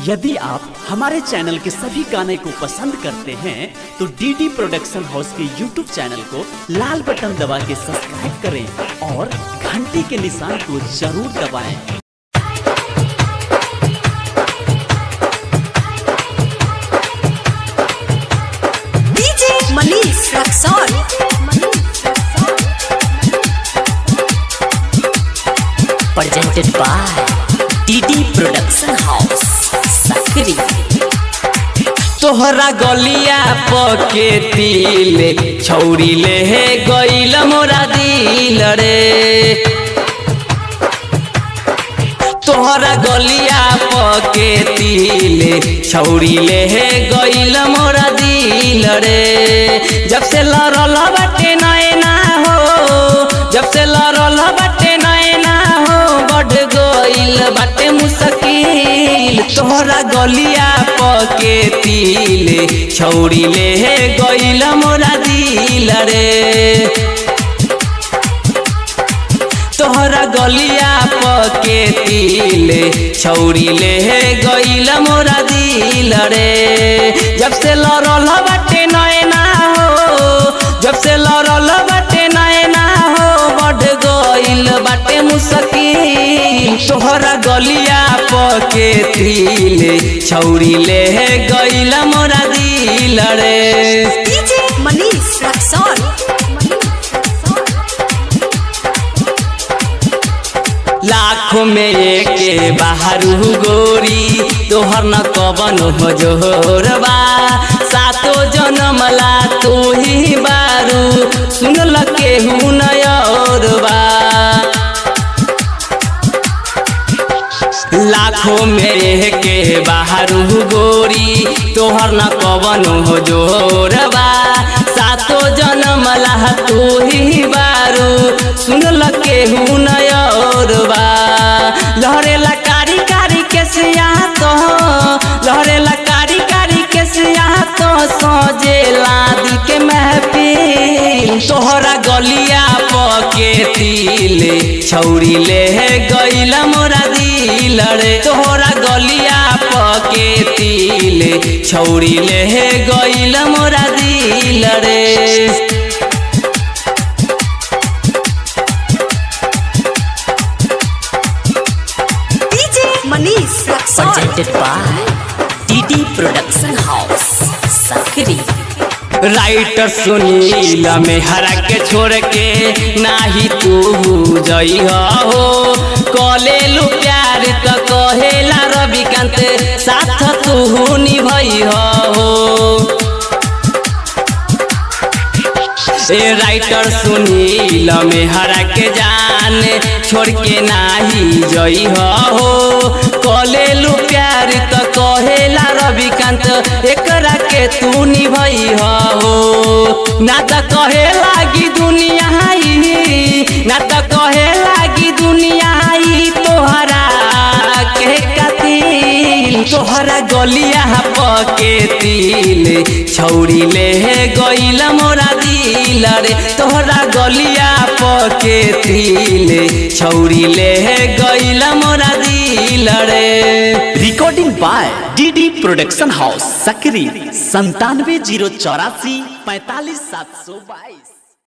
यदि आप हमारे चैनल के सभी गाने को पसंद करते हैं तो डीडी प्रोडक्शन हाउस के यूट्यूब चैनल को लाल बटन दबा के सब्सक्राइब करें और घंटी के निशान को जरूर दबाएं। DJ Manish Raxaul. Presented by DD Production House, Sakri. तोहरा गलिया पके तिल छौरी ले हे गईल मोरा दिल रे। तोहरा गलिया पके तिल छौरी ले हे गईल मोरा दिल रे। जब से लड़ल बाटे नैना हो, जब से लड़ल बाटे नैना हो, बढ़ गईल बाटे मुश्किल। तोहरा गलिया पके तिल छौरी ले हे गईल मोरा दिल रे। तोहरा गलिया पके तिल छौरी ले हे गईल मोरा दिल रे। जब से लड़ल बाटे नैना हो, जब से लड़ल बाटे नैना हो, बढ़ गईल बाटे मुश्किल। तोहरा गलिया पके तिल छौरी ले हे गईल मोरा दिल रे। डीजे मनीष रक्सौल। लाखों में एक बाहरू गोरी तोहर न कवन हो जोरबा। सातो जनमला तू ही बारू सुनल केहू न औरबा। लाखों में एक बाहरू गोरी तोहर न कवन हो जोरबा। सातो जनमला तू ही बारू सुनल केहू न औरबा। लहरेला कारी कारी केसिया तो, लहरेला कारी कारी केसिया तो, सजेला दिल के महफिल। तोहरा गलिया पके तिल छौरी ले हे गईल मोरा दिल रे। तोहरा गलिया पके तिल छौरी ले हे गईल मोरा दिल रे। DJ Manish Raxaul. Presented by DD Production House, Sakri. Writer Sunil Mehra के छोड़ के नाही तू जई हो। कलेलू प्यार त कहेला रविकांत साथ तू निभई हो। ए राइटर सुनील मेहरा के जान छोड़ के नाही जई हो। कलेलू प्यार त कहेला रविकांत एकरा के तू निभई हो। ना त कहे लागी दुनिया आई, ना त कहे लागी दुनिया आई तोहरा के कतिल। तोहरा गलिया पके तिल छौरी ले हे गईल मोरा दिल रे। तोहरा गलिया पके तिल छौरी ले हे गईल मोरा दिल रे। Recording by DD production house Sakri 97 0 84 45 722।